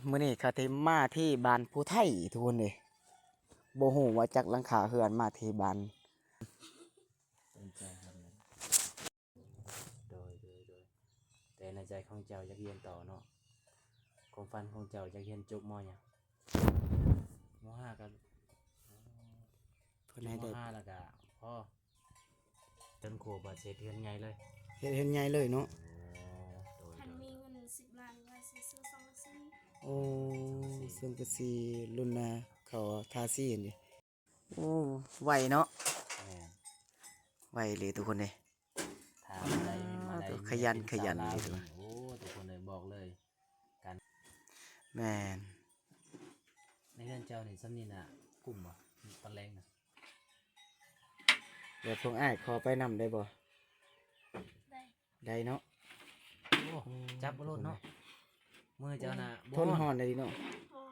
ມື້ນີ້ຂ້າໄດ້ມາທີ່ບ້ານຜູ້ໄທ ທຸກຄົນເອີຍ. ບໍ່ຮູ້ວ່າຈັກຫຼັງຄາເຮືອນ ມາທີ່ບ້ານ ໂດຍ ໂດຍ ໂດຍ ແຕ່ໃນໃຈຂອງເຈົ້າຢາກຮຽນຕໍ່ເນາະ ຄວາມຝັນຂອງເຈົ້າຢາກຮຽນຈົບ ມໍ ຫຍັງ? ມໍ ຫ້າ ກໍ ເພິ່ນໃຫ້ໄດ້ ມໍ ຫ້າ ແລ້ວກໍພໍ ຈົນຄົວບາດເສັດເຮືອນໃຫຍ່ເລີຍ ເຮັດເຮືອນໃຫຍ່ເລີຍເນາະ. ໂອ້ ໂດຍ ຄັນມີເງິນສິບລ້ານ ວ່າຊິຊື້ສັງກະສີ. ໂອ້ ສັງກະສີ ລຸ້ນນາເຂົາທາສີຫັ້ນເດ. ໂອ້ ໄວເນາະ ແມ່ນ ໄວເລີຍທຸກຄົນເອີຍ. ຖ້າມາໄດ້ ໂອ້ ມາໄດ້ ຂະຫຍັນ ເມຍເປັນ ຂະຫຍັນ ສາວລາວ ເລີຍທຸກຄົນ ນີ້ ໂອ້ ທຸກຄົນເອີຍ ບອກເລີຍ ການ ແມ່ນ ໃນເຮືອນເຈົ້ານີ້ຊ່ຳນີ້ນະ ກຸ້ມບໍ່ ຕອນແລງນະ? ແລ້ວພວກອ້າຍຂໍໄປນຳໄດ້ບໍ່? ໄດ້ ໄດ້ເນາະ. ໂອ້ ໂອ້ ຈັບບໍ່ໂລດເນາະ ມືເຈົ້ານະ ບໍ່ຮ້ອນ ທົນຮ້ອນໄດ້ເນາະ. ບໍ່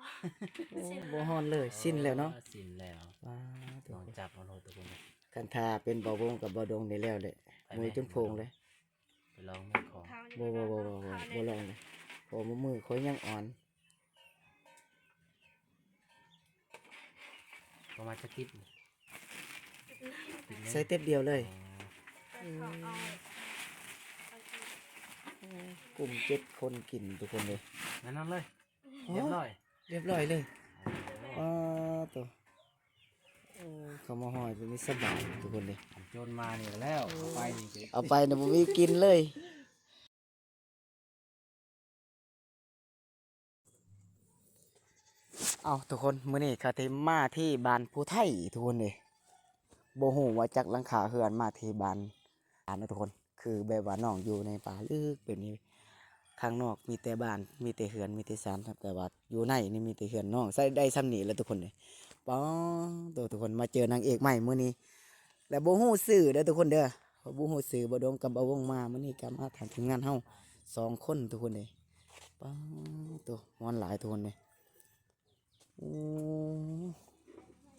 ໂອ້ ຊິນ ບໍ່ຮ້ອນເລີຍ ຊິນແລ້ວເນາະ ຊິນແລ້ວ. ວ້າ ຕ້ອງຈັບເອົາໂລດທຸກຄົນ ຄັນຖ້າເປັນບ່າວວົງກັບບ່າວດົງນີ້ແລ້ວແຫຼະ ມືຈົນໂພງເລີຍ. ໄປລອງເບິ່ງຂອງ ບໍ່ ບໍ່ ບໍ່ ບໍ່ ບໍ່ລອງເລີຍ ເພາະວ່າມືຂ້ອຍຍັງອ່ອນ. ປະມານຈັກຕິບ? ຕິບໜຶ່ງ ໃສ່ຕິບດຽວເລີຍ. ອໍ ເອີ ກຸ້ມເຈັດຄົນກິນທຸກຄົນເລີຍ ແມ່ນນັ້ນເລີຍ. ໂອ້ ຮຽບຮ້ອຍ ຮຽບຮ້ອຍເລີຍ. ອໍ ອໍ ໂຕ ໂອ້ ເຂົ້າມາຮອດນີ້ສະບາຍທຸກຄົນເລີຍ. ຄັນໂຈນມານີ້ແລ້ວ ເອົາໄປນີ້ ເອົາໄປນີ້ບໍ່ມີກິນເລີຍ. ເອົ້າ ທຸກຄົນ ມື້ນີ້ຂ້າໄດ້ມາທີ່ບ້ານຜູ້ໄທ ທຸກຄົນເອີຍ. ບໍ່ຮູ້ວ່າຈັກຫຼັງຄາເຮືອນ ມາທີ່ບ້ານ ບ້ານເນາະທຸກຄົນ ຄືແບບວ່ານ້ອງຢູ່ໃນປ່າເລິກແບບນີ້ ຂ້າງນອກມີແຕ່ບ້ານ ມີແຕ່ເຮືອນ ມີແຕ່ສານ ແຕ່ວ່າຢູ່ໃນນີ້ມີແຕ່ເຮືອນນ້ອງ ໃຊ້ໄດ້ຊ່ຳນີ້ແຫຼະທຸກຄົນເອີຍ. ປາໂຕ ທຸກຄົນ ມາເຈີນາງເອກໃໝ່ມື້ນີ້ ແລະ ບໍ່ຮູ້ຊື່ເດີທຸກຄົນເດີ ບໍ່ຮູ້ຊື່. ບ່າວດົງກັບບ່າວວົງມາມື້ນີ້ ກໍມາທາງທີມງານເຮົາສອງຄົນທຸກຄົນເອີຍ. ປາໂຕ ມ່ວນຫຼາຍທຸກຄົນເອີຍ. ໂອ້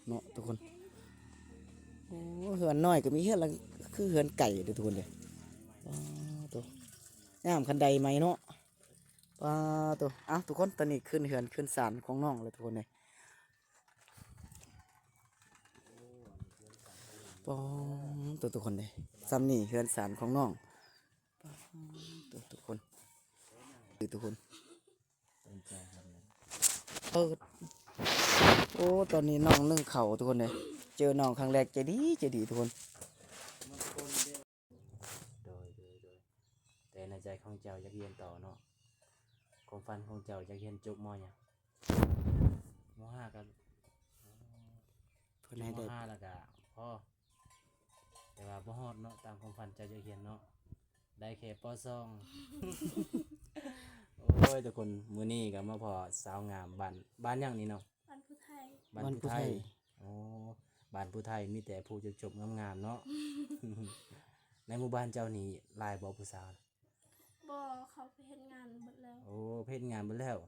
ເນາະທຸກຄົນ ໂອ້ ເຮືອນນ້ອຍກໍມີ ເຮືອນລະຄືເຮືອນໃຫຍ່ເດີທຸກຄົນເດີ. ປາໂຕ ງາມຄັນໄດໃໝ່ເນາະ. ປາໂຕ ເອົ້າ ທຸກຄົນ ຕອນນີ້ຂຶ້ນເຮືອນຂຶ້ນຊານຂອງນ້ອງແລ້ວທຸກຄົນເອີຍ. ປາໂຕ ທຸກຄົນເອີຍ ຊ່ຳນີ້ເຮືອນຊານຂອງນ້ອງ. ປາໂຕ ທຸກຄົນ ຄືທຸກຄົນ ເອີ ໂອ້ ຕອນນີ້ນ້ອງໜຶ້ງເຂົ້າທຸກຄົນເອີຍ. ເຈີນ້ອງຄັ້ງແລກໃຈດີ ໃຈດີທຸກຄົນ. ໂດຍ ໂດຍ ໂດຍ ແຕ່ໃນໃຈຂອງເຈົ້າຢາກຮຽນຕໍ່ເນາະ ຄວາມຝັນຂອງເຈົ້າຢາກຮຽນຈົບ ມໍ ຫຍັງ? ມໍ ຫ້າ ກໍ ເພິ່ນໃຫ້ໄດ້ ມໍ ຫ້າ ແລ້ວກໍພໍ ແຕ່ວ່າບໍ່ຮອດເນາະ ຕາມຄວາມຝັນເຈົ້າຢາກຮຽນເນາະ ໄດ້ແຄ່ ປໍສອງ. ໂອ້ຍ ທຸກຄົນ ມື້ນີ້ກໍມາພໍ້ສາວງາມ ບ້ານ ບ້ານຫຍັງນີ້ເນາະ? ບ້ານຜູ້ໄທ ບ້ານຜູ້ໄທ ບ້ານຜູ້ໄທ. ໂອ້ ບ້ານຜູ້ໄທມີແຕ່ຜູ້ຈົບໆງາມໆເນາະ. ໃນໝູ່ບ້ານເຈົ້ານີ້ຫຼາຍບໍ່ຜູ້ສາວ? ບໍ່ ເຂົາໄປເຮັດງານເບິດແລ້ວ. ໂອ້ ໄປເຮັດງານເບິດແລ້ວ.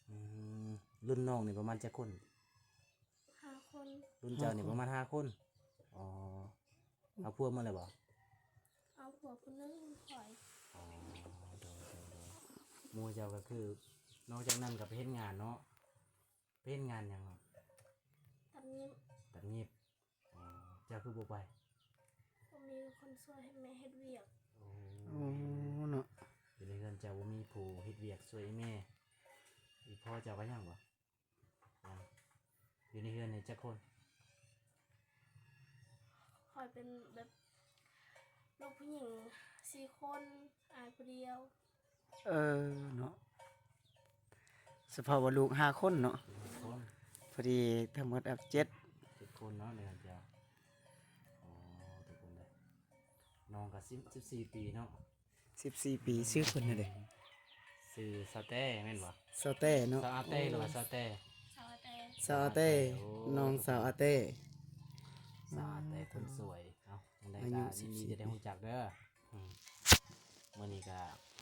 ອືມ ລຸ້ນນ້ອງນີ້ປະມານຈັກຄົນ? ຫ້າຄົນ. ລຸ້ນເຈົ້ານີ້ປະມານຫ້າຄົນ. ອໍ ເອົາຜົວໝົດແລ້ວບໍ່? ເອົາຜົວຜູ້ໜຶ່ງຂ້ອຍ. ອໍ ໂດຍ ໂດຍ ໂດຍ. ໝູ່ເຈົ້າກໍຄື ນອກຈາກນັ້ນກໍໄປເຮັດງານເນາະ. ໄປເຮັດງານຫຍັງເນາະ? ຕັດຫຍິບ. ຕັດຫຍິບ. ອໍ ເຈົ້າຄືບໍ່ໄປ? ບໍ່ມີຄົນຊ່ວຍໃຫ້ແມ່ເຮັດວຽກ. ໂອ້ ໂອ້ ເນາະ ຢູ່ໃນເຮືອນເຈົ້າບໍ່ມີຜູ້ເຮັດວຽກຊ່ວຍແມ່. ອີ່ພໍ່ເຈົ້າກໍຍັງບໍ່? ຍັງ. ຢູ່ໃນເຮືອນນີ້ຈັກຄົນ? ຂ້ອຍເປັນແບບລູກຜູ້ຫຍິງສີ່ຄົນ ອ້າຍຜູ້ດຽວ. ເອີ ເນາະ ສະເພາະວ່າລູກຫ້າຄົນເນາະ. ຫ້າຄົນ. ພໍດີທັງໝົດເຈັດ ເຈັດຄົນເນາະ ໃນເຮືອນເຈົ້າ. ອໍ ທຸກຄົນເດີ ນ້ອງກໍສິບ ສິບສີ່ປີເນາະ. ສິບສີ່ປີ. ຊື່ເພິ່ນແນວໃດ? ຊື່ສາວແຕ້ແມ່ນບໍ່? ສາວແຕ້ເນາະ. ສາວອາແຕ້ ໂອ້ ຫຼືວ່າສາວແຕ້? ສາວອາແຕ້. ສາວອາແຕ້. ໂອ້ ນ້ອງສາວອາແຕ້ ສາວອາແຕ້ຄົນສວຍ. ເອົ້າ ຈັ່ງໃດກໍຍິນດີທີ່ໄດ້ຮູ້ຈັກເດີ. ອືມ ມື້ນີ້ກໍ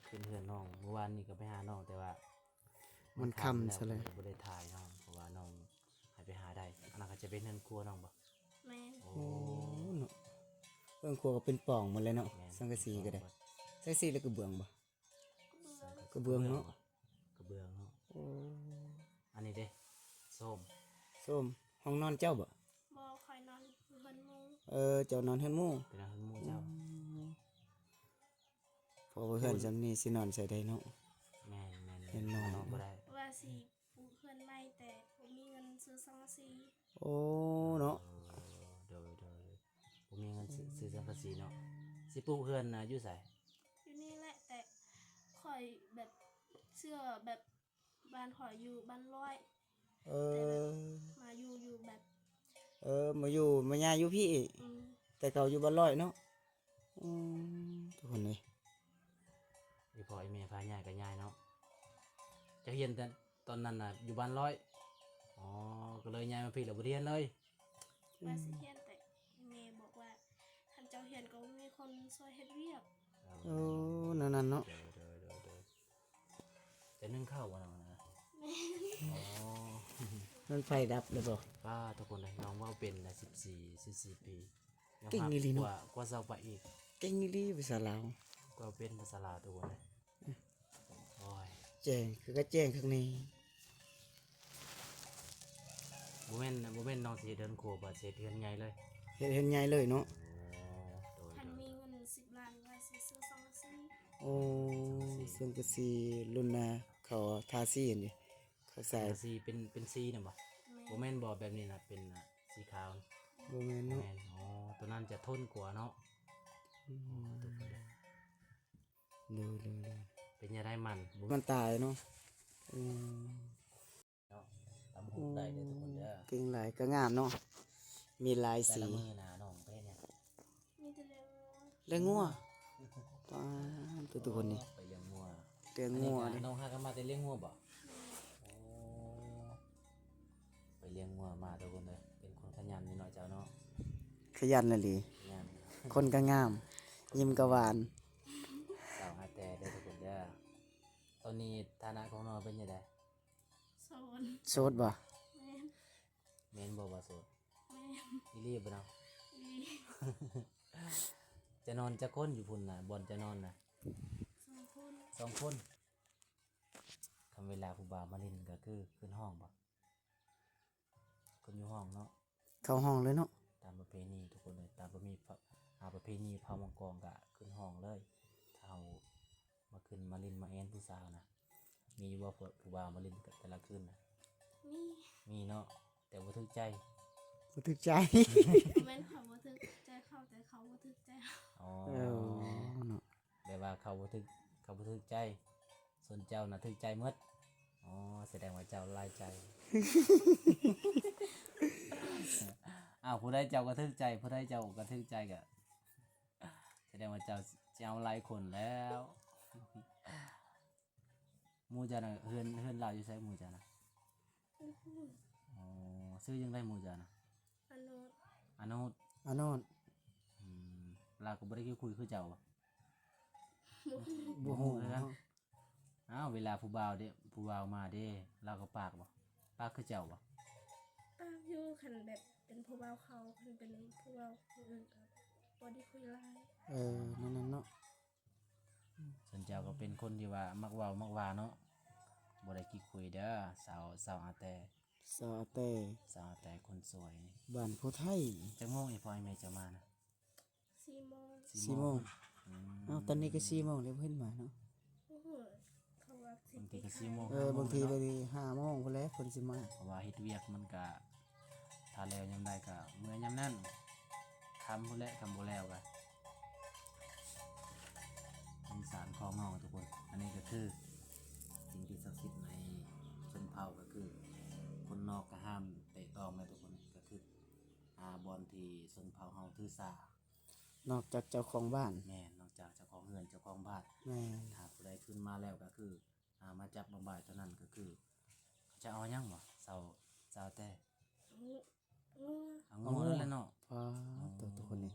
ຂຶ້ນເຮືອນນ້ອງ ມື້ວານນີ້ກໍໄປຫານ້ອງ ແຕ່ວ່າມັນຄ່ຳຊະແລ້ວ ບໍ່ໄດ້ຖ່າຍນ້ອງ ເພາະວ່ານ້ອງໃຫ້ໄປຫາໄດ້. ອັນນັ້ນກໍຈະເປັນເຮືອນຄົວນ້ອງບໍ່? ແມ່ນ. ໂອ້ ໂອ້ ເນາະ ເຮືອນຄົວກໍເປັນປ່ອງໝົດເລີຍເນາະ. ແມ່ນ. ສັງກະສີກໍໄດ້. ສັງກະສີ ແລ້ວກະເບື້ອງບໍ່? ກະເບື້ອງ. ກະເບື້ອງເນາະ. ກະເບື້ອງເນາະ. ໂອ້ ອັນນີ້ເດ້ ໂຊມ ໂຊມ ຫ້ອງນອນເຈົ້າບໍ? ບໍ່ ຂ້ອຍນອນຢູ່ເຮືອນໝູ່. ເອີ ເຈົ້ານອນເຮືອນໝູ່. ໄປນອນເຮືອນໝູ່ເຈົ້າ. ອືມ ເພາະວ່າເຮືອນ ໂອ້ຍ ສ່ຳນີ້ຊິນອນໃສໄດ້ເນາະ. ແມ່ນໆໆ ເຮືອນນ້ອຍ ນອນບໍ່ໄດ້. ວ່າຊິ ປູກເຮືອນໃໝ່ ແຕ່ບໍ່ມີເງິນຊື້ສັງກະສີ. ໂອ້ ເນາະ. ເອີ ໂດຍໆ ບໍ່ມີເງິນຊື້ ອືມ ຊື້ສັງກະສີເນາະ. ຊິປູກເຮືອນນະຢູ່ໃສ? ຢູ່ນີ້ແຫຼະ ແຕ່ຂ້ອຍແບບເຊື່ອແບບບ້ານຂ້ອຍຢູ່ບ້ານລອຍ. ເອີ ແຕ່ແບບມາຢູ່ ຢູ່ແບບ ເອີ ມາຢູ່ ມາຍ້າຍຢູ່ພີ້ອີກ. ອືມ ແຕ່ເກົ່າຢູ່ບ້ານລອຍເນາະ. ອືມ ທຸກຄົນເອີຍ ອີ່ພໍ່ອີ່ແມ່ພາຍ້າຍກໍຍ້າຍເນາະ. ເຈົ້າຮຽນແຕ່ຕອນນັ້ນນະຢູ່ບ້ານລອຍ. ອໍ ກໍເລີຍຍ້າຍມາພີ້ແລ້ວບໍ່ໄດ້ຮຽນເລີຍ? ວ່າຊິຮຽນ ແຕ່ແມ່ບອກວ່າ ຄັນເຈົ້າຮຽນກໍບໍ່ມີຄົນຊ່ວຍເຮັດວຽກ. ໂອ້ ແນວນັ້ນເນາະ. ໂດຍໆໆ ຈະໜຶ້ງເຂົ້າບໍ່ນ້ອງນະ? ແມ່ນ. ອໍ ມັນໄຟດັບແລ້ວບໍ່? ປ້າ ທຸກຄົນເອີຍ ນ້ອງເວົ້າເປັນນະ ສິບສີ່ ສິບສີ່ປີ ເກັ່ງອີ່ຫຼີເນາະ. ກວ່າ ກວ່າຊາວປາຍອີກ. ເກັ່ງອີ່ຫຼີພາສາລາວ. ກວ່າເປັນພາສາລາວ ທຸກຄົນເອີຍ. ອືມ ໂອ້ຍ ແຈ້ງຄືກະແຈ້ງຄັກແນ່. ບໍ່ແມ່ນ ບໍ່ແມ່ນນ້ອງຊິເຮັດເຮືອນຄົວບໍ? ຊິເຮັດເຮືອນໃຫຍ່ເລີຍ. ເຮັດເຮືອນໃຫຍ່ເລີຍເນາະ. ໂອ້ ໂດຍໆ ຄັນມີເງິນສິບລ້ານ ວ່າຊິຊື້ສັງກະສີ. ໂອ້ ສັງກະສີ ສັງກະສີລຸ້ນນະ ເຂົາທາສີຫັ້ນເດ ເຂົາສາຍ ສັງກະສີເປັນ ເປັນສີນະບໍ? ແມ່ນ. ບໍ່ແມ່ນບໍ ແບບນີ້ນະ ເປັນ ອາ ສີຂາວ? ບໍ່ແມ່ນເນາະ. ບໍ່ແມ່ນ. ອໍ ໂຕນັ້ນຈະທົນກວ່າເນາະ. ອືມ ໂອ້ ໂຕນັ້ນ ໂດຍໆໆ ເປັນຈັ່ງໃດມັນ ມັນຕາຍເນາະ. ອືມ ເນາະ ຕຳຫູກໄດ້ເດີທຸກຄົນເດີ. ໂອ້ ເກັ່ງຫຼາຍ ກໍງາມເນາະ ມີຫຼາຍສີ. ແຕ່ລະມື້ນະນ້ອງໄປເຮັດຫຍັງ? ມີແຕ່ລ້ຽງງົວ. ລ້ຽງງົວ. ປ້າດ ທຸກຄົນນີ້ ໄປລ້ຽງງົວ. ລ້ຽງງົວເດ້. ນ້ອງຫາກັນມາແຕ່ລ້ຽງງົວບໍ? ໂອ້ ໄປລ້ຽງງົວມາ ທຸກຄົນເອີຍ. ເປັນຄົນຂະຫຍັນຢູ່ເນາະເຈົ້າເນາະ. ຂະຫຍັນອີ່ຫຼີ ຂະຫຍັນ ຄົນກໍງາມ ຍິ້ມກໍຫວານ. ສາວຫາແຕ່ເດີທຸກຄົນເດີ. ຕອນນີ້ຖານະຂອງນ້ອງເປັນຈັ່ງໃດ? ໂສດ. ໂສດບໍ? ແມ່ນ. ແມ່ນບໍ່ວ່າໂສດ? ແມ່ນ. ອີ່ຫຼີບໍ່ນ້ອງ? ອີ່ຫຼີ. ຈະນອນຈັກຄົນຢູ່ພຸ້ນນະ ບ່ອນຈະນອນນະ? ສອງຄົນ. ສອງຄົນ. ຄັນເວລາຜູ້ບ່າວມາຫຼິ້ນກໍຄືຂຶ້ນຫ້ອງບໍ? ຂຶ້ນຢູ່ຫ້ອງເນາະ. ເຂົ້າຫ້ອງເລີຍເນາະ. ຕາມປະເພນີທຸກຄົນເອີຍ ຕາມປະເພນີ ອາ ປະເພນີເຜົ່າມັງກອງກະຂຶ້ນຫ້ອງເລີຍ. ຖ້າເຮົາມາຂຶ້ນມາຫຼິ້ນມາແອ່ນຜູ້ສາວນະ ມີຢູ່ບໍ່ຜູ້ ຜູ້ບ່າວມາຫຼິ້ນແຕ່ລະຄືນນະ? ມີ. ມີເນາະ ແຕ່ບໍ່ຖືກໃຈ. ບໍ່ຖືກໃຈ. ບໍ່ແມ່ນເຂົາບໍ່ຖືກໃຈເຂົາ ແຕ່ເຂົາບໍ່ຖືກໃຈເຮົາ. ອໍ ເອີ ເນາະ. ແບບວ່າເຂົາບໍ່ຖືກ ເຂົາບໍ່ຖືກໃຈ ສ່ວນເຈົ້ານະຖືກໃຈໝົດ. ອໍ ສະແດງວ່າເຈົ້າຫຼາຍໃຈ. ອ້າວ ຜູ້ໃດເຈົ້າກໍຖືກໃຈ ຜູ້ໃດເຈົ້າກໍຖືກໃຈ ກະສະແດງວ່າເຈົ້າຊິເອົາຫຼາຍຄົນແລ້ວ. ໝູ່ເຈົ້ານະ ເຮືອນ ເຮືອນລາວຢູ່ໃສໝູ່ເຈົ້ານະ? ອໍ ຊື່ຈັ່ງໃດໝູ່ເຈົ້ານະ? ອາໂນດ. ອາໂນດ. ອາໂນດ. ອືມ ລາວກໍບໍ່ໄດ້ຂີ້ຄຸຍຄືເຈົ້າບໍ? ບໍ່ຮູ້ ບໍ່ຮູ້ຄືກັນ. ອ້າວ ເວລາຜູ້ບ່າວເດ ຜູ້ບ່າວມາເດ ລາວກໍປາກບໍ? ປາກຄືເຈົ້າບໍ? ປາກຢູ່ ຄັນແບບເປັນຜູ້ບ່າວເຂົາ ຄັນເປັນຜູ້ບ່າວຄົນອື່ນກໍບໍ່ໄດ້ຄຸຍຫຼາຍ. ເອີ ນັ້ນໆ ເນາະ. ສ່ວນເຈົ້າກໍເປັນຄົນທີ່ວ່າມັກເວົ້າມັກວ່າເນາະ ບໍ່ໄດ້ຂີ້ຄຸຍເດີ ສາວ ສາວອາແຕ. ສາວອາແຕ. ສາວອາແຕຄົນສວຍ ບ້ານໂພໄທ. ຈັກໂມງອີ່ພໍ່ອີ່ແມ່ເຈົ້າມານະ? ສີ່ໂມງ. ສີ່ໂມງ. ອືມ ເອົ້າ ຕອນນີ້ກໍສີ່ໂມງແລ້ວ ບໍ່ເຫັນມາເນາະ. ໂອ້ໂຫ ເຂົາວ່າ ບາງທີກໍສີ່ໂມງ. ເອີ ຫ້າໂມງ ບາງທີກໍຫ້າໂມງພຸ້ນແຫຼະເພິ່ນຊິມາ ເພາະວ່າເຮັດວຽກມັນກະ ຖ້າແລ້ວຍາມໃດກໍເມືອຍາມນັ້ນ ຄ່ຳພຸ້ນແຫຼະ ຄັນບໍ່ແລ້ວກໍສົງສານຂອງນ້ອງທຸກຄົນ. ອັນນີ້ກໍຄືສິ່ງທີ່ສັກສິດໃນຊົນເຜົ່າ ກໍຄືຄົນນອກກໍຫ້າມແຕະຕ້ອງນະທຸກຄົນ. ກໍຄື ອ່າ ບ່ອນທີ່ຊົນເຜົ່າເຮົາຖືສາ ນອກຈາກເຈົ້າຂອງບ້ານ. ແມ່ນ ນອກຈາກເຈົ້າຂອງເຮືອນເຈົ້າຂອງບ້ານ. ແມ່ນ ຖ້າຜູ້ໃດຂຶ້ນມາແລ້ວກໍຄື ອ່າ ມາຈັບມາບາຍເທົ່ານັ້ນ ກໍຄືເຂົາຈະເອົາຫຍັງບໍ? ຊາວ ຊາວແຕ່ ເອົາງົວ ເອົາງົວນັ້ນແຫຼະເນາະ. ອໍ ໂຕ ໂຕຄົນນີ້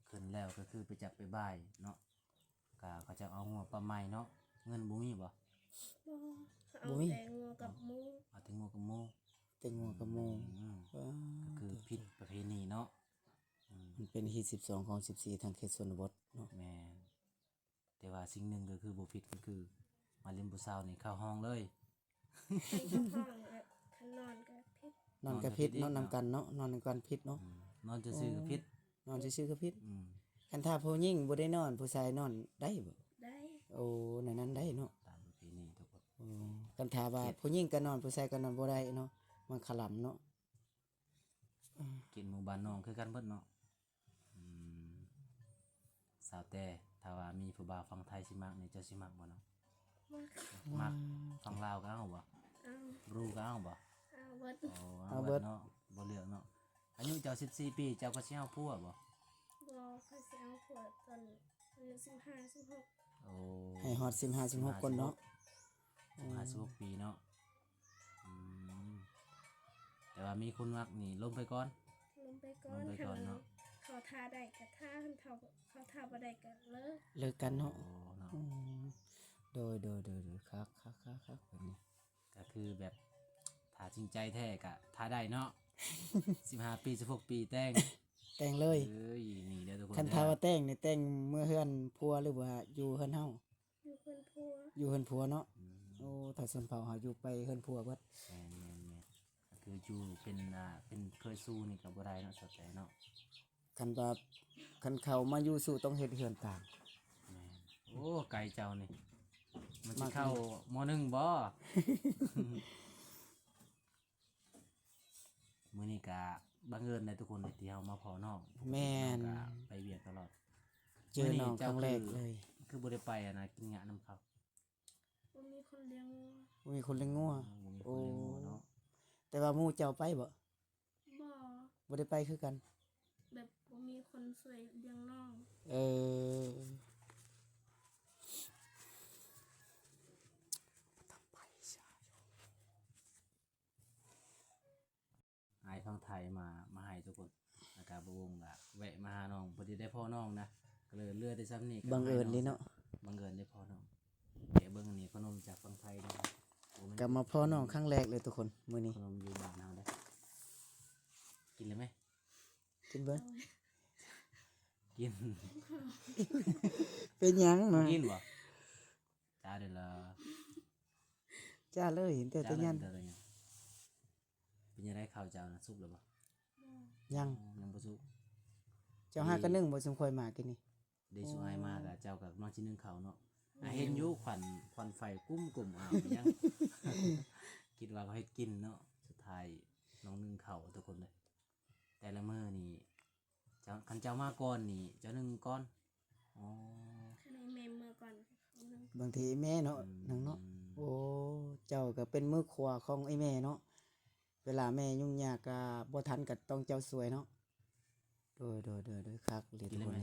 ຂຶ້ນແລ້ວກໍຄືໄປຈັບໄປບາຍເນາະ ກະເຂົາຈະເອົາງົວປະໄໝເນາະ. ເງິນບໍ່ມີບໍ? ບໍ່ ເຂົາເອົາແຕ່ງົວກັບໝູ. ເອົາແຕ່ງົວກັບໝູ. ແຕ່ງົວກັບໝູ. ອືມ ກໍຄືຜິດປະເພນີເນາະ. ອືມ ມັນເປັນຮີດສິບສອງ ຂອງສິບສີ່ ທາງເຂດຊົນນະບົດເນາະ. ແມ່ນ. ແຕ່ວ່າສິ່ງໜຶ່ງກໍຄືບໍ່ຜິດ ກໍຄືມາຫຼິ້ນຜູ້ສາວນີ້ເຂົ້າຫ້ອງເລີຍ. ຄັນເຂົາຮ້ອງແບບ ຄັນນອນກໍຜິດ ນອນກໍຜິດ ນອນກໍຜິດອີກ ນອນນຳກັນເນາະ ນອນນຳກັນຜິດເນາະ ອືມ ນອນຊື່ໆກໍຜິດ ໂອ້ ນອນຊື່ໆກໍຜິດ ອືມ ຄັນຖ້າຜູ້ຍິງບໍ່ໄດ້ນອນ ຜູ້ຊາຍນອນໄດ້ບໍ່? ໄດ້ ໂອ້ ແນວນັ້ນໄດ້ເນາະ ຕາມປະເພນີທຸກຄົນ ໂອ້ ຄັນຖ້າວ່າຜູ້ຍິງກໍນອນ ຜູ້ຊາຍກໍນອນບໍ່ໄດ້ເນາະ ມັນຄະລຳເນາະ ກິນໝູ່ບ້ານນ້ອງຄືກັນເບິດເນາະ ອືມ ສາວແຕ່ ຖ້າວ່າມີຜູ້ບ່າວຝັ່ງໄທຊິມັກນີ້ ເຈົ້າຊິມັກບໍ່ເນາະ? ມັກ ມັກ ຝັ່ງລາວກໍເອົາບໍ່? ເອົາ ບຣູກໍເອົາບໍ່? ເອົາເບິດ ໂອ້ ເອົາເບິດເນາະ ບໍ່ເລືອກເນາະ ອາຍຸເຈົ້າສິບສີ່ປີ ເຈົ້າກໍຊິເອົາຜົວບໍ່? ບໍ່ ຂ້ອຍຊິເອົາຜົວຕອນອາຍຸສິບຫ້າ ສິບຫົກ ໂອ້ ໃຫ້ຮອດສິບຫ້າ ສິບຫົກກ່ອນເນາະ ສິບຫ້າ ສິບຫົກ ສິບຫ້າ ສິບຫົກປີເນາະ ອືມ ແຕ່ວ່າມີຄົນມັກນີ້ລົມໄປກ່ອນ ລົມໄປກ່ອນ ລົມໄປກ່ອນເນາະ ຄັນເຂົາຖ້າໄດ້ກໍຖ້າ ຄັນເຂົາ ເຂົາຖ້າບໍ່ໄດ້ກໍເລີກ ເລີກກັນເນາະ ໂອ້ ເນາະ ອືມ ໂດຍ ໂດຍ ໂດຍ ໂດຍ ຄັກ ຄັກ ຄັກ ຄັກ ແບບນີ້ ກໍຄືແບບ ຖ້າຈິງໃຈແທ້ກໍຖ້າໄດ້ເນາະ ສິບຫ້າປີ ສິບຫົກປີແຕ່ງ ແຕ່ງເລີຍ ເອີຍ ນີ້ເດີທຸກຄົນ ຄັນຖ້າວ່າແຕ່ງນີ້ ແຕ່ງເມືອເຮືອນຜົວ ຫຼືວ່າຢູ່ເຮືອນເຮົາ? ຢູ່ເຮືອນຜົວ ຢູ່ເຮືອນຜົວເນາະ ອືມ ໂອ້ ຖ້າຊົນເຜົ່າເຮົາຢູ່ໄປເຮືອນຜົວເບິດ ແມ່ນໆໆ ກໍຄືຢູ່ເປັນ ອ່າ ເປັນເຄີຍຊູ່ນີ້ກໍບໍ່ໄດ້ເນາະ ສາວແຕ່ເນາະ ຄັນວ່າ ຄັນເຂົາມາຢູ່ຊູ່ຕ້ອງເຮັດເຮືອນຕ່າງ ແມ່ນ ໂອ້ ໄກເຈົ້ານີ້ ມັນຊິເຂົ້າ ມ.ໜຶ່ງ ບໍ່? ມື້ນີ້ກະບັງເອີນໄດ໋ທຸກຄົນ ທີ່ເຮົາມາພໍ້ນ້ອງ ແມ່ນ ນ້ອງກະໄປວຽກຕະຫຼອດ ເຈີນ້ອງຄັ້ງແລກເລີຍ ມື້ນີ້ເຈົ້າຄື ຄືບໍ່ໄດ້ໄປຫັ້ນນະ ກິນຫຍ້ານຳເຂົາ? ບໍ່ມີຄົນລ້ຽງງົວ ບໍ່ມີຄົນລ້ຽງງົວ ອໍ ບໍ່ມີຄົນລ້ຽງງົວເນາະ ໂອ້ ແຕ່ວ່າໝູ່ເຈົ້າໄປບໍ່? ບໍ່ ບໍ່ໄດ້ໄປຄືກັນ ແບບບໍ່ມີຄົນຊ່ວຍລ້ຽງນ້ອງ ເອີ ອ້າຍຝັ່ງໄທມາ ມາໃຫ້ທຸກຄົນ ແລ້ວກະບໍ່ວົງກະແວະມາຫານ້ອງ ພໍດີໄດ້ພໍ້ນ້ອງນະ ກໍເລີຍເຫຼືອແຕ່ຊ່ຳນີ້ ບັງເອີນເດ້ເນາະ ບັງເອີນໄດ້ພໍ້ນ້ອງ ແກະເບິ່ງ ອັນນີ້ຂະໜົມຈາກຝັ່ງໄທເດ້ ໂອ້ ແມ່ນ ກໍມາພໍ້ນ້ອງຄັ້ງແລກເລີຍທຸກຄົນ ມື້ນີ້ ຂະໜົມຢູ່ບ້ານເຮົາເດ້ ກິນເລີຍແມ? ກິນເບິ່ງ ກິນ ເປັນຫຍັງນະ? ກິນບໍ່? ຈ້າເດີລະ ຈ້າເລີຍ ເຫັນແຕ່ ຈ້າເລີຍ ຍັນ ເຫັນແຕ່ຍັນ ເປັນຈັ່ງໃດເຂົ້າເຈົ້ານະ ສຸກແລ້ວບໍ່? ຍັງ ຍັງບໍ່ສຸກ ເຈົ້າຫາກະໜຶ້ງບໍ່ ຊຸມຂ້ອຍມາກິນນີ້? ເດ ຊຸມອ້າຍມາກະເຈົ້າກະມັກຊິໜຶ້ງເຂົ້າເນາະ ອືມ ອ່າ ເຫັນຢູ່ ຄວັນ ຄວັນໄຟກຸ້ມໆ ອ້າວ ຍັງ ຄິດວ່າເຂົາເຮັດກິນເນາະ ສຸດທ້າຍນ້ອງໜຶ້ງເຂົ້າທຸກຄົນເດີ ແຕ່ລະມື້ນີ້ ເຈົ້າ ຄັນເຈົ້າມາກ່ອນນີ້ ເຈົ້າໜຶ້ງກ່ອນ ອໍ ຄັນໃຫ້ແມ່ເມືອກ່ອນ ບາງທີແມ່ເນາະ ອືມ ໜຶ້ງເນາະ ໂອ້ ເຈົ້າກະເປັນມືຂວາຂອງອ້າຍແມ່ເນາະ ເວລາແມ່ຫຍຸ້ງຍາກກະບໍ່ທັນ ກະຕ້ອງເຈົ້າຊ່ວຍເນາະ ໂດຍ ໂດຍ ໂດຍ ໂດຍ ຄັກເລີຍທຸກຄົນ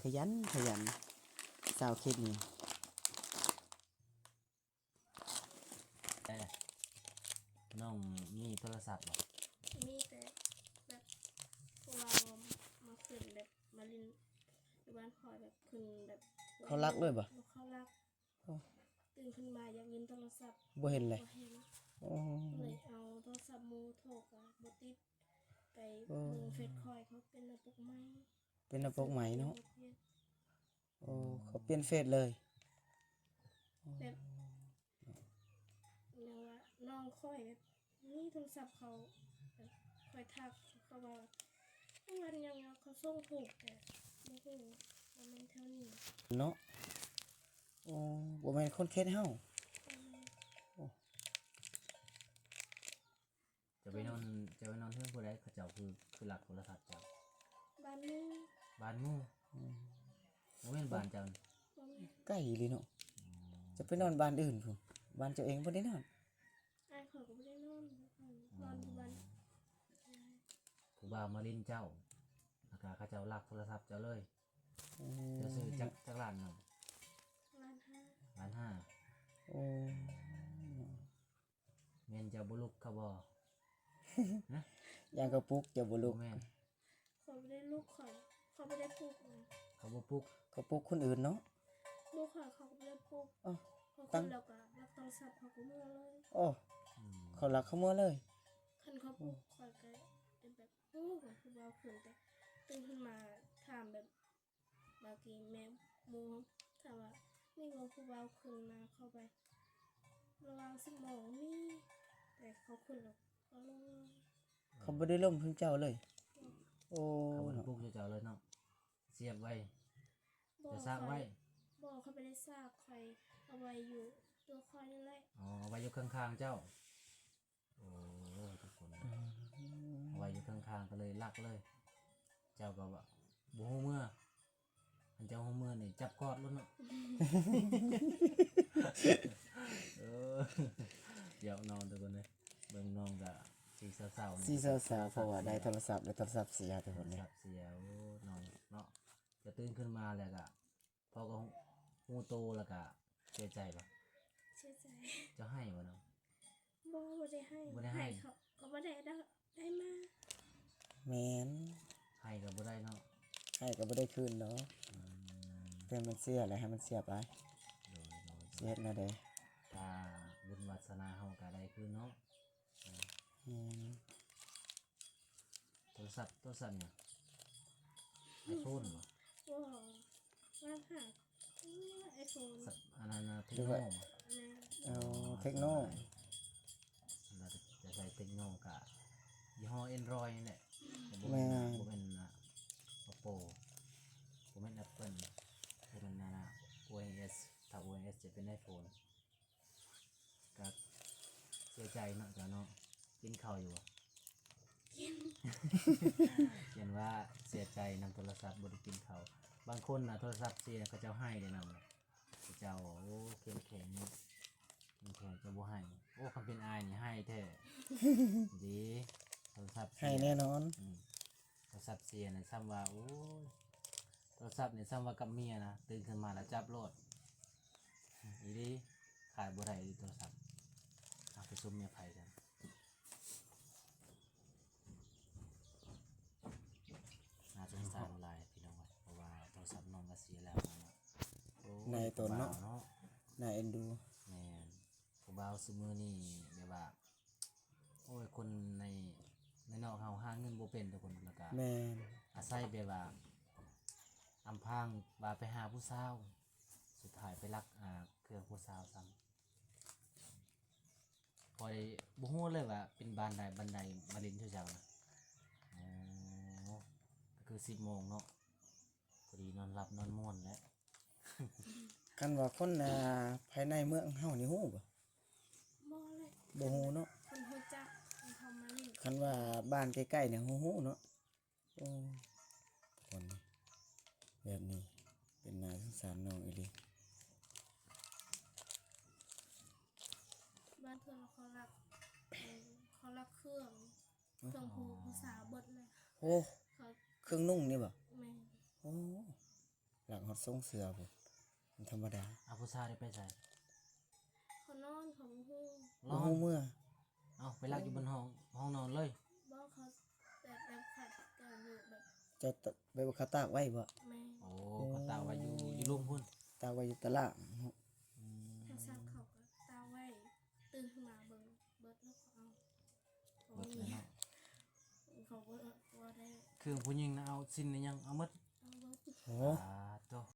ຂະຫຍັນ ຂະຫຍັນ ສາວຄິດນີ້. ແຕ່ນ້ອງມີໂທລະສັບບໍ່? ມີ ແຕ່ແບບ ເພາະວ່າມາຂຶ້ນແບບມາຫຼິ້ນຢູ່ບ້ານຂ້ອຍ ແບບຂຶ້ນແບບ ເຂົາລັກເລີຍບໍ່? ເຂົາລັກ ຕື່ນຂຶ້ນມາຢາກຫຼິ້ນໂທລະສັບ ບໍ່ເຫັນເລີຍ ບໍ່ເຫັນ ໂອ້ ເລີຍເອົາໂທລະສັບໝູ່ໂທກະບໍ່ຕິດ ໄປເບິ່ງເຟສຂ້ອຍ ເຂົາເປັນໜ້າປົກໃໝ່ ເປັນໜ້າປົກໃໝ່ເນາະ. ໂອ້ ເຂົາປ່ຽນເຟສເລີຍ ແບບ ຍັງວ່ານ້ອງຂ້ອຍແບບມີໂທລະສັບເຂົາ ແບບຂ້ອຍທັກເຂົາວ່າ ເຂົາວ່າຫຍັງ ເຂົາສົ່ງຮູບ ແຕ່ບໍ່ຮູ້ວ່າແມ່ນແຖວນີ້ເນາະ. ໂອ້ ບໍ່ແມ່ນຄົນເຂດເຮົາ ບໍ່ແມ່ນ ໂອ້. ເຈົ້າໄປນອນ ເຈົ້າໄປນອນເຮືອນຜູ້ໃດ ເຂົາເຈົ້າຄື ຄືລັກໂທລະສັບເຈົ້າ? ບ້ານໝູ່ ບ້ານໝູ່ ອືມ ບໍ່ແມ່ນບ້ານເຈົ້ານີ້ ບໍ່ແມ່ນ ໄກອີ່ຫຼີເນາະ ອໍ ເຈົ້າໄປນອນບ້ານອື່ນພຸ້ນ ບ້ານເຈົ້າເອງບໍ່ໄດ້ນອນ ອ້າຍຂ້ອຍກໍບໍ່ໄດ້ນອນ ນອນຢູ່ບ້ານ ອໍ ຜູ້ບ່າວມາຫຼິ້ນເຈົ້າ ແລ້ວກະເຂົາເຈົ້າລັກໂທລະສັບເຈົ້າເລີຍ ອືມ ເຈົ້າຊື້ຈັກ ຈັກລ້ານໜຶ່ງ? ລ້ານຫ້າ ລ້ານຫ້າ ໂອ້. ແມ່ນເຈົ້າບໍ່ລຸກເຂົາບໍ່? ຮະ? ຢ້ານເຂົາປຸກເຈົ້າບໍ່ລຸກ ບໍ່ແມ່ນ ຂ້ອຍບໍ່ໄດ້ລຸກ ຂ້ອຍ ຂ້ອຍບໍ່ໄດ້ປຸກນະ ເຂົາບໍ່ປຸກ ເຂົາປຸກຄົນອື່ນເນາະ ບໍ່ ຂ້ອຍ ເຂົາກໍບໍ່ໄດ້ປຸກ ເອີ ເຂົາຂຶ້ນແລ້ວກໍລັກໂທລະສັບ ເຂົາກໍເມືອເລີຍ ໂອ້ ອືມ ເຂົາລັກເຂົາເມືອເລີຍ ຄັນເຂົາປຸກ ໂອ້ ຂ້ອຍກໍຈະແບບ ໂອ້ ວ່າຄືວ່າຂຶ້ນ ແຕ່ຕື່ນຂຶ້ນມາຖາມແບບ ບາງທີແມ່ໝູ່ຖາມວ່າ ນີ້ບໍ່ຜູ້ບ່າວຂຶ້ນນະ ເຂົ້າໄປ ລະຫວ່າງສິບໂມງມີ ແຕ່ເຂົາຂຶ້ນແລ້ວເຂົາລົງ. ເຂົາບໍ່ໄດ້ລົມເພິ່ນເຈົ້າເລີຍ. ໂອ້ ເຂົາບໍ່ໄດ້ປຸກເຈົ້າເລີຍເນາະ. ສຽບໄວ້ ບໍ່ ຈະສາກໄວ້. ຂ້ອຍ ບໍ່ ຂ້ອຍບໍ່ໄດ້ສາກ ຂ້ອຍເອົາໄວ້ຢູ່ຕົວຂ້ອຍນີ້ແຫຼະ. ອໍ ເອົາໄວ້ຢູ່ຂ້າງໆເຈົ້າ. ໂອ້ ທຸກຄົນ ອືມ ເອົາໄວ້ຢູ່ຂ້າງໆ ກໍເລີຍລັກເລີຍ. ເຈົ້າກໍວ່າບໍ່ຮູ້ເມືອ ຄັນເຈົ້າຮູ້ເມືອນີ້ຈັບກອດໂລດເນາະ. ເອີ ຢອກນ້ອງທຸກຄົນເອີຍ. ເບິ່ງນ້ອງກໍສີເສົ້າໆ ສີເສົ້າໆ ເພາະວ່າໄດ້ໂທລະສັບ ແລະໂທລະສັບເສຍທຸກຄົນເອີຍ. ໂທລະສັບເສຍ ໂອ້ ນ້ອງເນາະ ກະຕື່ນຂຶ້ນມາແລ້ວກະ ພໍ່ກໍຮູ້ ຮູ້ໂຕແລ້ວກະເສຍໃຈບໍ່? ເສຍໃຈ. ເຈົ້າໄຫ້ບໍ່ນ້ອງ? ບໍ່ ບໍ່ໄດ້ໄຫ້. ບໍ່ໄດ້ໄຫ້. ໄຫ້ເຂົາກໍບໍ່ໄດ້ ໄດ້ມາ. ແມ່ນ ໄຫ້ກໍບໍ່ໄດ້ເນາະ. ໄຫ້ກໍບໍ່ໄດ້ຄືນດອກ. ອືມ ເຖິງມັນເສຍແລ້ວໃຫ້ມັນເສຍໄປ. ໂດຍໆ ຊິເຮັດແນວໃດ? ຖ້າບຸນວາສະໜາເຮົາກໍໄດ້ຄືນເນາະ. ອືມ ໂທລະສັບ ໂທລະສັບຫຍັງ? ໄອໂຟນບໍ່? ບໍ່ ວ່າຫາ ອືມ ໄອໂຟນ ສັບ ອັນນັ້ນນະ ເທັກໂນບໍ່? ແມ່ນ. ອໍ ເທັກໂນ ລະຈະໃຊ້ເທັກໂນກະຍີ່ຫໍ້ແອນດຣອຍນີ້ແຫຼະ. ແມ່ນ ບໍ່ແມ່ນ ບໍ່ແມ່ນໂອໂປ ບໍ່ແມ່ນແອັບເປິ້ນ ບໍ່ແມ່ນອັນນະ ໂອເອສ ຖ້າໂອເອສຈະເປັນໄອໂຟນ. ກໍເສຍໃຈເນາະເຈົ້າເນາະ. ກິນເຂົ້າຢູ່ບໍ່? ກິນ. ຢ້ານວ່າເສຍໃຈນຳໂທລະສັບ ບໍ່ໄດ້ກິນເຂົ້າ. ບາງຄົນນະ ໂທລະສັບເສຍ ເຂົາເຈົ້າໄຫ້ໄດ້ນຳ. ເຂົາເຈົ້າ ໂອ້ ເຂັ້ມແຂງເນາະ ເຂັ້ມແຂງ ເຈົ້າບໍ່ໄຫ້. ໂອ້ ຄັນເປັນອ້າຍນີ້ໄຫ້ແທ້. ເດ້ ໂທລະສັບເສຍ ໄຫ້ແນ່ນອນ. ອືມ ໂທລະສັບເສຍນະ ຊ້ຳວ່າ ໂອ້ຍ ໂທລະສັບນີ້ຊ້ຳວ່າກັບເມຍນະ ຕື່ນຂຶ້ນມາແລ້ວຈັບໂລດ. ອີ່ຫຼີ ຂາຍບໍ່ໄດ້ອີ່ຫຼີໂທລະສັບ. ເອົາໄປຊຸມເມຍໃຜກັນ. ໜ້າສົງສານຫຼາຍພີ່ນ້ອງເອີຍ ເພາະວ່າໂທລະສັບນ້ອງກໍເສຍແລ້ວເນາະ. ໂອ້ຍ ໃນຕົນເນາະ ຜູ້ບ່າວເນາະ ໜ້າເອັນດູ. ແມ່ນ ຜູ້ບ່າວຊຸມື້ນີ້ແບບວ່າ ໂອ້ຍ ຄົນໃນ ໃນນອກເຮົາຫາເງິນບໍ່ເປັນທຸກຄົນ ແລ້ວກະ ແມ່ນ ອາໄສແບບວ່າ ອຳພາງວ່າໄປຫາຜູ້ສາວ ສຸດທ້າຍໄປລັກ ອ່າ ເຄື່ອງຜູ້ສາວຊ້ຳ. ຂ້ອຍບໍ່ຮູ້ເລີຍວ່າເປັນບ້ານໃດບ້ານໃດ ມາຫຼິ້ນແຖວເຈົ້ານະ. ອໍ ກໍຄືສິບໂມງເນາະ ພໍດີນອນຫຼັບນອນມ່ວນແຫຼະ. ຄັນວ່າຄົນ ອ່າ ພາຍໃນເມືອງເຮົານີ້ຮູ້ບໍ່? ບໍ່ເລີຍ. ບໍ່ຮູ້ເນາະ. ເພິ່ນຮູ້ຈັກ ເພິ່ນເຂົ້າມາຫຼິ້ນ. ຄັນວ່າບ້ານໃກ້ໆນີ້ຮູ້ໆເນາະ. ໂອ້ ຄົນແບບນີ້ເປັນໜ້າສົງສານນ້ອງອີ່ຫຼີ. ບາງເທື່ອເຂົາລັກ ເອີ ເຂົາລັກເຄື່ອງ ເຄື່ອງຜູ້ ຜູ້ສາວເບິດເລີຍ. ໂອ້ ເຂົາ ເຄື່ອງນຸ່ງນີ້ບໍ່? ແມ່ນ. ໂອ້ ຫຼັກຮອດຊົງເສື້ອພຸ້ນ ມັນທຳມະດາ. ເອົາ ຜູ້ສາວໄດ້ໄປໃສ? ເຂົານອນ ເຂົາບໍ່ຮູ້. ບໍ່ຮູ້ເມືອ? ເອົ້າ ໄປຫຼັກຢູ່ບົນຫ້ອງ ຫ້ອງນອນເລີຍ? ບໍ່ ເຂົາແບບ ແບບຂາດການຢູ່ແບບ ເຈົ້າຕະ ແບບວ່າເຂົາຕາກໄວ້ບໍ່? ແມ່ນ. ໂອ້ ໂອ້ ເຂົາຕາກໄວ້ຢູ່ ຢູ່ລຸ່ມພຸ້ນ? ຕາກໄວ້ຢູ່ຕະລ່າງເນາະ. ອືມ ທາງສັດເຂົາກໍຕາກໄວ້ ຕື່ນຂຶ້ນມາເບິ່ງເບິດແລ້ວເຂົາເອົາ. ເບິດແລ້ວເນາະ. ເຂົາບໍ່ ບໍ່ໄດ້ ເຄື່ອງຜູ້ຍິງນະ ເອົາສິ້ນອີ່ຫຍັງເອົາໝົດ. ເອົາເບິດ. ໂອ້ ອ່າ